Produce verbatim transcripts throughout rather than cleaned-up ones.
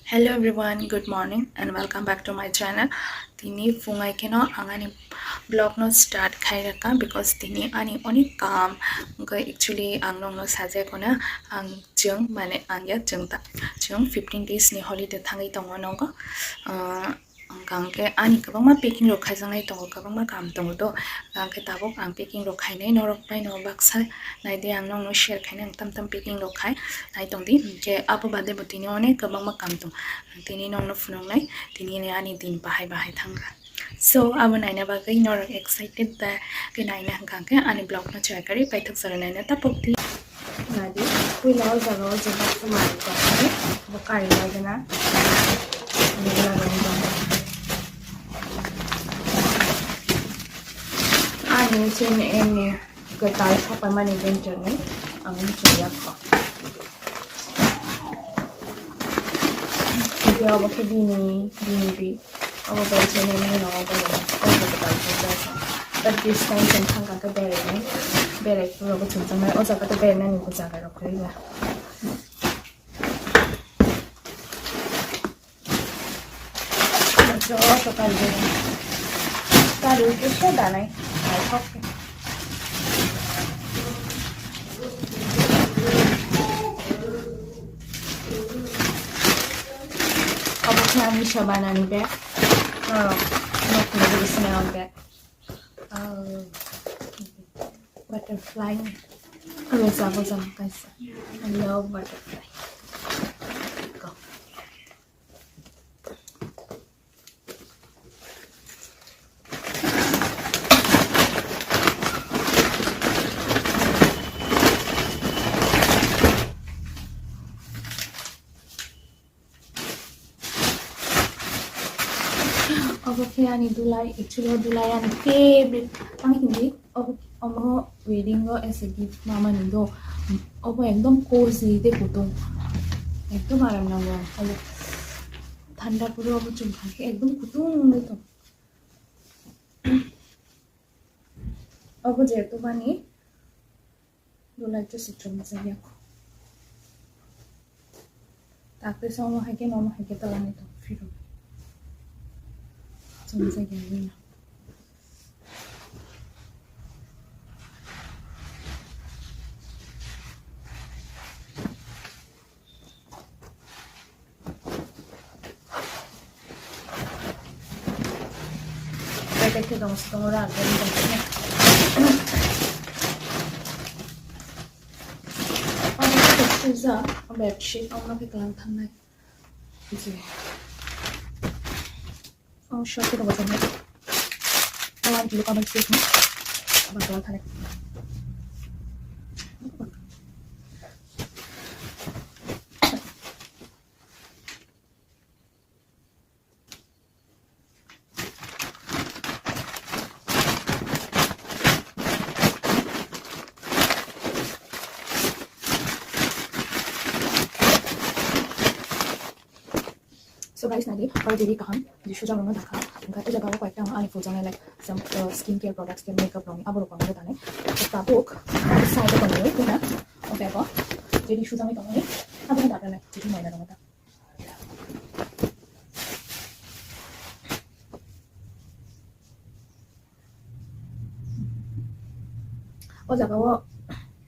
Hello everyone, good morning and welcome back to my channel. Tini phungai keno ang ani vlog no start khai raka because tini ani onek kam, hwnkhe actually ang nokno sajak ona ang chwng mane ang ya chwng ta chwng fifteen days ni holiday thangwi tongo nogo. Ah, hwnkhe ani kwbangma packing rok khaijaknai tongo, kwbangma kam tongo to, hwnkhe tabuk ang packing rok khainai norok bai no baksa naidi ang nokno share khainai ang tam tam packing rok khai nai tongdi, hwnkhe abo bade bo tini onek kwbangma kam tong. Tini nokno phunuknai, tini ni ani din bahai bahai thangkha. So, abo naina bagwi norok excited ba khe naina hwnkha khe ani vlog no chaya kari paithak jora naina tapok di. Nadi, puila o jaga o jeba sumari tongkhe, bo kari bagwi na. Ani chini eni kwtal sapai mani winter ni, ang chaya kho. Video abo khe bini, bini bi. Abo bai chini ni no abo no. Abo bai chini ni. But this time chwng thang kha khe berai ni. Berai khe abo chwng thang nai. O jaga to berai nani bo jaga rok kwrwi ya. Joto kari. Kari khe danai. Naithok. Obo khe ani sabanani bag. Norok nokni bagwi sinai o bag. Oh. Butterfly. Rosa, rosa, kaisa. I love butterfly. Go. Obo khe ani dulai, actually o dulai ani favorite. Ang hindi obo, omo wedding o as a gift mamani do. Obo ekdom cozy de kutung. Ekdom aram nango. Thanda puro obo chum kha khe ekdom kutung de tong. Obo jehetu bani dulai to se chumjak ya. Takte somo hai khe nono hai khe tolani to phiro. Chumjak ya. Packet khe dong, stongo ra, agani dong. Omo khe sujak, bedsheet, omo khe kwlang thangnai. Ji. Oh, short khe dong, stongo. I want to look at my face, no? Abang kwlang thangnai. So guys, nadi, already kaham, je sujak rokno dakha, hwnkhe o jaga o koyekta ang ani phuljaknai, like, some, uh, skin care products tei makeup rokni, abo rok ang danai. Tabuk, side o tongo, kena, o bag o, je sujak rokno tongo, abo no dakha nai, je maina rokno ta. O jaga o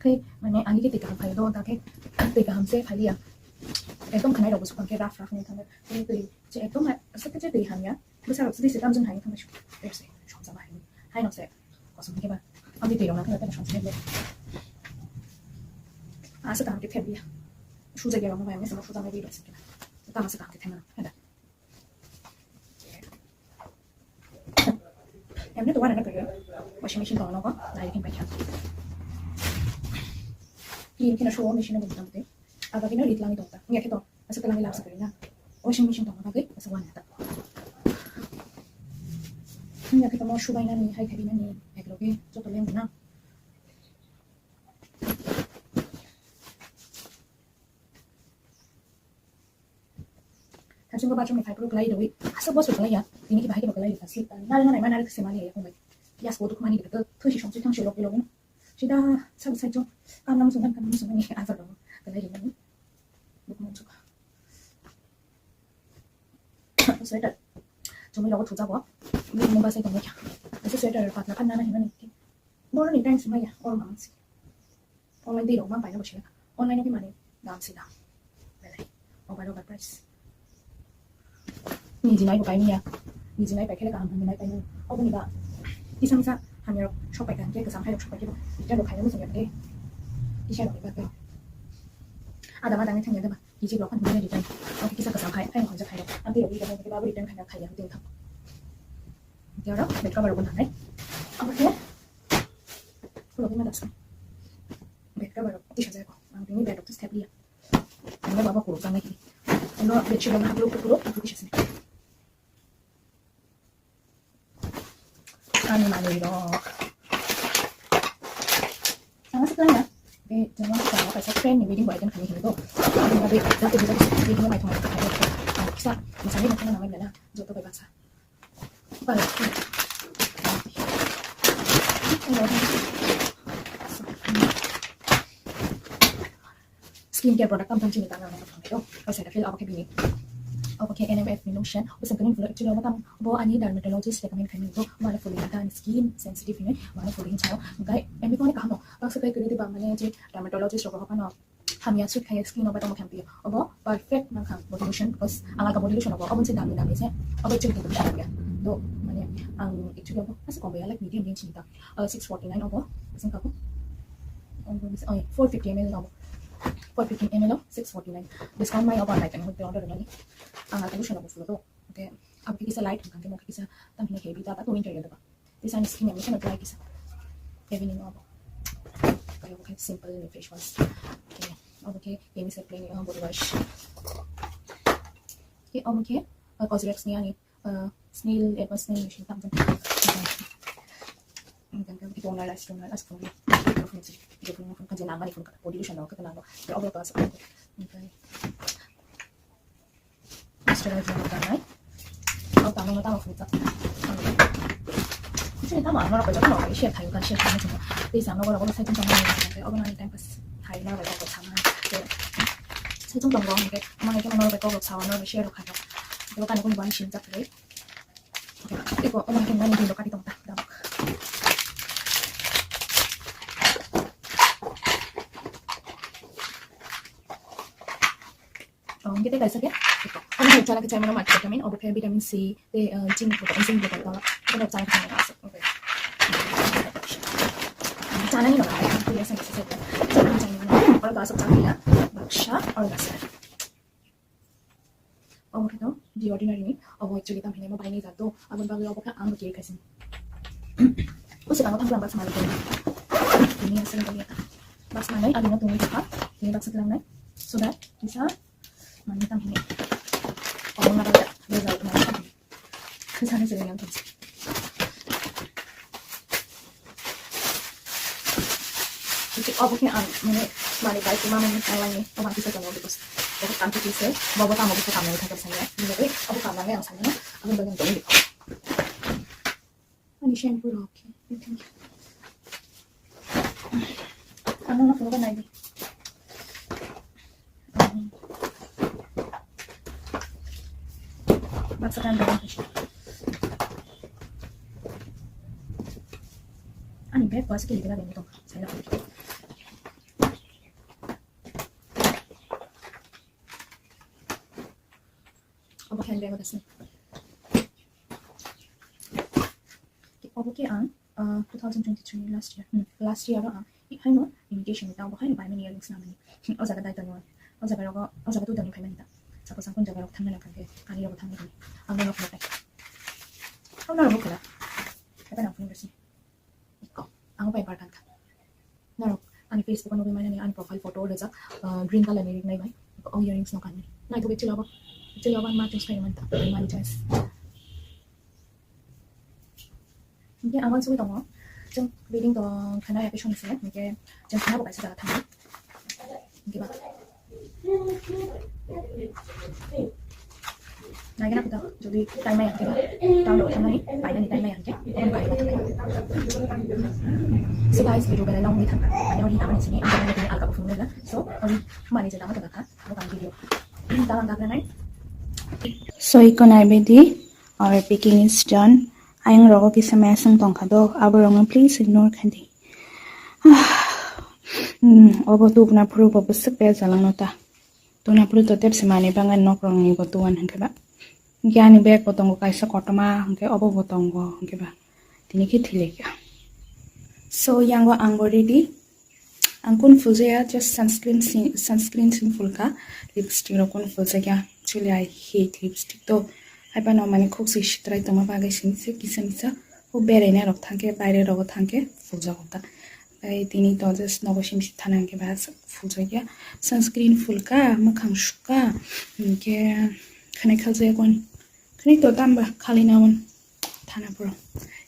khe mane ani khe twi kaham phai do, da khe twi kaham se phai liya. Ekdom khanai rok bo swkang khe rough rough ni thangwi. Twi, twi se ekdom hai, aswk khe twi hamya. Bwsa rok sidi se tamjwng hai thangwi su. Tei se somsa bahai. Hai no se kosom khe ba. Ang twi rok na khe tei somsa khe. Aswk kaham khe thep liya. Suja ge rok no bai, me sama suja nai bi rok se khe. Tamo se kaham khe thep mano. Heda. Emne to wana na kaya. Washing machine to nogo, dai kin paikha. Ki kina shuo machine no butam te. Aga kina rit langi to ta. Ngi khe to, asa ka langi lapsa kaya na. Washing machine to nogo, asa wana ta. Ngi khe to mo shubai nani, hai khabi nani, ek loge, joto leng na. Thansingko bathroom ni phai phuru kwlai rwi, aswk boss bo kwlai ya, tini khe bahai khe bo kwlai rikha, slip ta nal manai ma nal khe se mali ya, phung bai. Yes, bo dukhu mani rikha, thwi si song si thang si lok lok. Sida sab sai chong, kam nam song kan nam song ni ajar dong, kwlai rwi mani. Dukhu man chukha. Sweater. Chumui rogo thujago. Bini mung basai tongwi kha. Ese sweater patla khan nana hinani. Boroni time sumaya or mang si. Online tei rok mang paina bo sila. Online o khe mani dam sila. Belai. Over over price. Niji nai bo kaini ya. Niji nai paikhe kaham hinwi nai paini. Oboni ba. Kisa misa hamya rok sok paikha hwnkhe kwcham hai rok sok paikhe bo. Ita rok khaina muchung ya de. Kisa rok ba. Ada ma dangni thangya de ba. Kisi rok khan hinwi return. Oke, kisa kwcham hai, hai hwnjak hai rok. Ang tei rok return hai, ba bo return khaina khaiya, tei thang. Tei oro bed cover rok bo nangnai. Oke. Phulo khe ma daksai. Bed cover rok tisa jai ko. Ang tini bed rok tisa thep liya. Ang ba ba kuruk jangnai kini. Ang bedsheet rok haplo kuruk, kuruk kisa sinai. Ani manwi rok. Ang aswk khlai na. Be, jemon sa kaisa friend ni wedding bo attend khainai hinwi bo. Aboni bagwi jati jati video naithok naithok khainai. Ang kisa masani naithok na nangmani na joto bai baksa. Bye. Skin care product tam tam chini tang ang thang do. O Cetaphil obo khe bini. Obo khe N M F ni lotion. O sengkani fulo actually obo tam bo ani dermatologist recommend khaini bo mane fulo ta ani skin sensitive hinwi mane fulo hinchao. Gai emi ko ni kaham no. Baksa kai kiri di ba mane je dermatologist rok ho kano hamya suit khaya skin obo tamo khampiyo. Obo perfect nang khang body lotion because ang aga body lotion obo obo se dami dami se obo chini body lotion ya. Do mane ang actually obo asa kombe like medium range ni ta. Uh, six forty nine obo sing kabu. Obo four fifty M L obo. Four fifty M L o six forty nine. Discount mai obo like ang hote order nani. Ang aga lotion obo fulo do. Okay. Abo kisa light hwnkha khe mo kisa tam hino heavy ta ta to winter ya da. This one is skin yang kisa dry kisa. Heavy ni obo. Kaya obo khe simple ni face wash. Okay. Obo khe ini se plain body wash. Okay, obo khe Cosrx ni ani uh, snail, eh, snail ni sing tam tam. Toner, rice toner, as toner. Kaje nang mani phone ka, body lotion no ka nang. Ya obo ka sa. Okay. Moisturizer no tanai. Obo tamo no tamo phone ka. Sini tamo ano ko jono share thayo ka share thayo. Please ano ko ko sai tong tong. Obo nani time pass. Thai na ko ko sama. Sai tong tong ko ke. Ama ke ano ko ko sama no share khayo. Ko kan ko ban shin tak re. Iko, omo hingke nani bindo kati tong ta, dam. Oh, hingke tei kaisa khe, iko. Omo hai chana khe chaimano multivitamin, obo khe vitamin C, tei, eh, zinc bo, zinc bo tong ta, omo chana khe chaimano aswk, okay. Chana ni nang, tei aswk, aswk, aswk. Chana ni nang, oro aswk chana ya, baksa, oro aswk. Omo khe to The Ordinary ni, obo actually tam hinwi mo bainai jat do, aboni bagwi obo khe ang bo kiri khaising. O swkang thang lang baksa manwi tong. Tini aswk tong ya. Baksa manwi ani no tongwi tongkha. Tini baksa tlang nai. So that kisa manwi tam hinwi. Obo na ba result manwi tam hinwi. Kisa ni swkang yang tong. Obo khe ang mane mani bai tuma mani nai langni obo kisa tongo because obo tang kisa se bobo tamo kisa tamo thang kisa ya. Ni bai obo tamo nai ang sani na. Abo bai tong. Ani shampoo rok khe. Thank you. Ano na pura nai. Baksa kan dong. Ani bag was kiri kira dong. Saya. Obo khe ang bag-o dasin. Obo khe ang, ah, two thousand twenty-three last year. Hmm, last year o ang haino imitation ni tamo haino paimani earrings namani. O jaga dai tongo. O jaga rogo, o jaga tu dani paimani ta. Suppose ang kun jaga rok thangna nang khe, kari rogo thangna khe. Ang no khna tai. Ang no khna. Apa nang phone rasi. Iko, ang pai bar kan kha. Norok ani Facebook o nugwi mani ani profile photo o rijak, ah, green color ni ring nai bai. O earrings no kanwi. Nai to chilaba. Chilaba ma choice kai man ta. Mani choice. Hingke ang uansugui tongo, chwng wedding tong khe nai ya khe song se, hingke chwng khana bo kaisa jaga thango. Hingke ba. Naigena kota, jodi time maya hingke ba, town rok thangnani, painani time maya hingke, omo bai. So guys, video belai long wngwi thangkha, ani oro hita mani sini, ang tini alka bo phunuknai, so, ori mani je tama tongkha. Bukan video. Dalam dagra nai. So iko naibaidi, our picking is done. Ayang rogo kisa maya sung tongkha do, abo rogno please ignore khadi. Hmm, obo tubna phuru bo bwswk be jalangno ta. Tubna phuru to tepsi mani bangai nok rogni bo tuan hwnkhe ba. Hwnkhe ani bag bo tongo kaisa kotorma, hwnkhe obo bo tongo, hwnkhe ba. Tini khe thilekha. So yango ang bo ready. Ang kun fuljaya, just sunscreen si-, sunscreen sing fulkha, lipstick rok kun fuljakya. Actually, I hate lipstick to. Haibano mani khuk si sitrai tongma bagwi sini se kisa misa. O beraina rok thangkhe, baire rogo thangkhe fuljago ta. Tei tini to just nogo sim si thana hwnkhe ba fuljakya. Sunscreen fulkha, mwkhang sukha, hwnkhe khani khaljaya kon. Khani to tamba khali naon thana puro.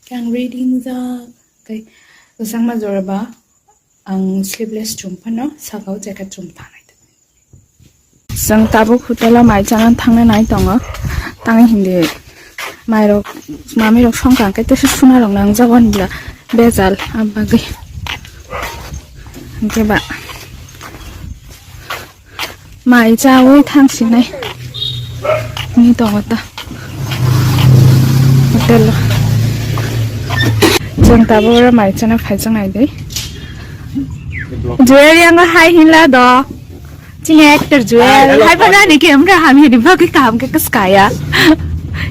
Khe ang ready wngjak. Tei kwchangma jora ba ang sleeveless chum phano saka o jacket chum thanai. Chwng tabuk hotel o mai chana thangna nai tongo. Tang hindi mai rok, mami rok songkha khe tesa suna rok nang jago hinba bejal abagwi. Hwnkhe ba mai chawi thangsinai ni tongo ta hotel o. Chwng tabuk oro mai chana phaijak nai de. Joel yango hai hinla do. Chini actor Joel. Hai, hello. Hai bana ni camera ham hini bagwi kaham khe kaskaya.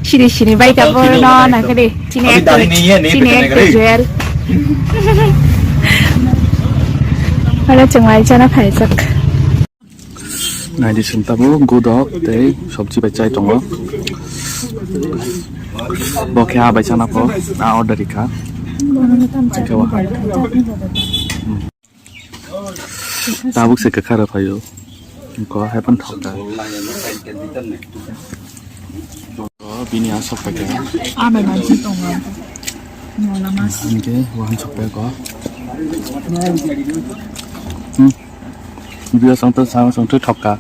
Sini sini bai ta boro no na kare. Chini actor. Chini actor Joel. Hala chwng mai chana phaijak. Naidi sing tabuk gudok tei sobji bai chai tongo. Bo khe ha bai chana pho, a order rikha. Hwnkhe wa. Tabuk se kwkha rw phaio. Ko hai phano thok da. O, bini aswk paikha. Ame mansi tongo. Hwnkhe wahan sok paikha. Hmm. Biya sangta sang sangta thokka.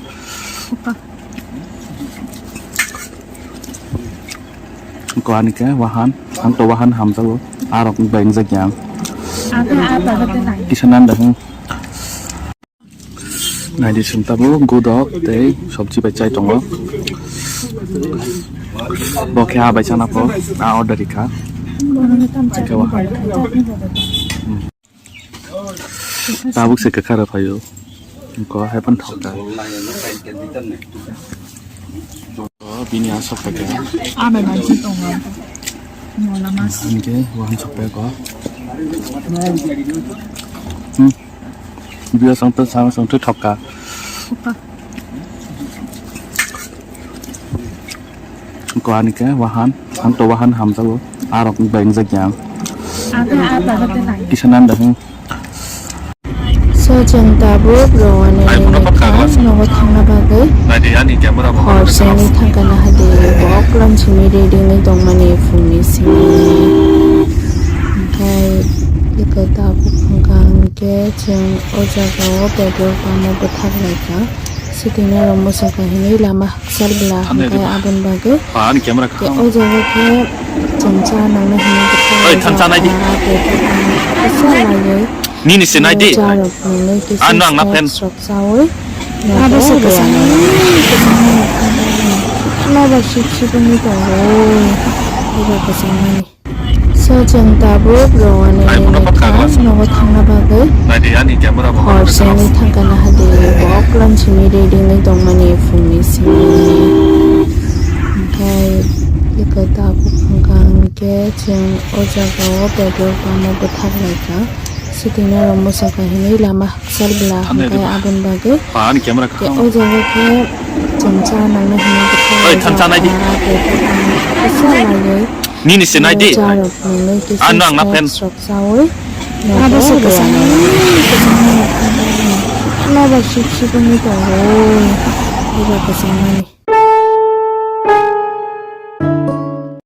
Ko ani khe wahan, ang to wahan hamjago. Arok bai wngjak yang. Kisa nan da hwn. Naidi sing tabuk gudok tei sobji bai chai tongo. Bo khe ha bai chana pho, a order rikha. Hwnkhe wa. Tabuk se kwkha rw phaio. Ko hai phano thok da. O, bini aswk paikha. Ame mansi tongo. Hwnkhe wahan sok paikha. Hmm. Biya sangta sang sangta thokka. Ko ani khe wahan, ang to wahan hamjago. Arok bai wngjak yang. Kisa nan da hwn. So chwng tabuk rowani nogo thangna bagwi hor sani thangkana hadi bok lam simi ready ni tongmani phungni simi. Hwnkhe iko tabuk hwnkha hwnkhe chwng o jagao petrol pump o bwthak laikha. Swtwino rok mwswkha hinwi lama hakchal bwla hwnkhe aboni bagwi o jaga khe chwng cha nangna hinwi bwthak laikha. Nini se nai di. Ano ang na fan. Abo se kwchang. Lover sip sip wngwi tongo. Abo kwchang mani. So chwng tabuk rowani nogo thangna bagwi hor sani thangkana hadi bok lam simi ready ni tongmani phungni simi. Hwnkhe iko tabuk hwnkha hwnkhe chwng o jagao petrol pump o bwthak laikha. Swtwino rok mwswkha hinwi lama hakchal bwla hwnkhe aboni bagwi o jaga khe chwng cha nangna hinwi bwthak laikha. Nini se nai di. Ano ang na fan. Abo se kwchang. Lover sip sip wngwi tongo. Abo kwchang mani.